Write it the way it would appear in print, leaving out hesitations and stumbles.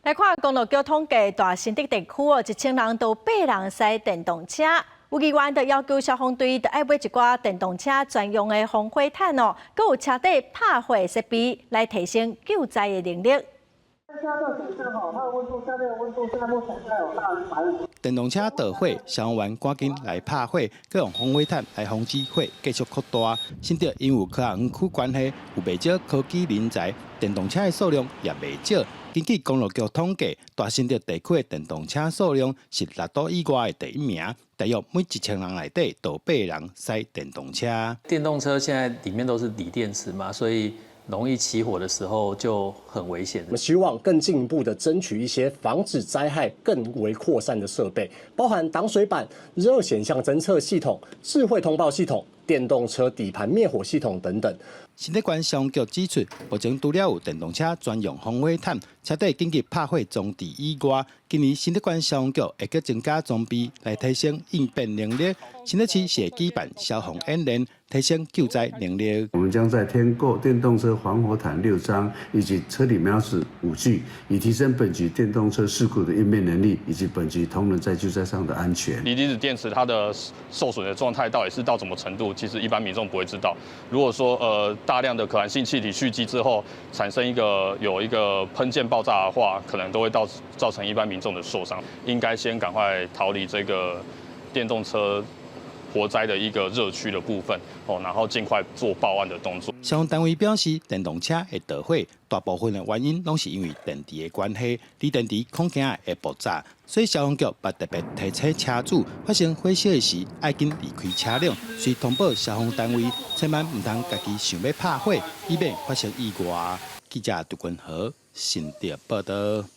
來看公路局統計，大新竹地區哦，1000人就八人駛電動車。有議員就要求消防隊著愛買一寡電動車專用的防火毯哦，閣有車底拍火設備來提升救災的能力。電動車著火，消防員趕緊來拍火，閣用防火毯來防止火繼續擴大。新竹因有科學園區關係，有袂少科技人才，電動車的數量也袂少。根據公路局統計，大新竹地區的電動車數量是六都以外的第一名，大約每1000人內底就八人駛電動車。電動車現在裡面都是鋰電池嘛，所以容易起火的時候就很危險。我們希望更進一步的爭取一些防止災害更為擴散的設備，包含擋水板、熱顯像偵測系統、智慧通報系統、電動車底盤滅火系統等等。新竹縣消防局指出，目前除了有電動車專用防火毯、車底緊急拍火裝置以外，今年新竹縣消防局會閣增加裝備來提升應變能力。新竹市會舉辦消防演練，提升救災能力。我們將再添購電動車防火毯6張，以及車底標識5具，以提升本局電動車事故的應變能力，以及本局同仁在救災上的安全。鋰離子電池它的受損的狀態到底是到什麼程度？其實一般民眾不會知道。如果說大量的可燃性氣體蓄積之後，產生一個有一個噴濺爆炸的話，可能都會造成一般民眾的受傷。應該先趕快逃離這個電動車火災的一個熱區的部分哦，然後盡快做報案的動作。消防單位表示，電動車會著火，大部分的原因攏是因為電池的關係，鋰電池恐驚會爆炸，所以消防局嘛特別提醒車主，發生火燒的時，愛緊離開車輛，隨通報消防單位，千萬毋通家己想欲拍火，以免發生意外。記者杜君和新竹報道。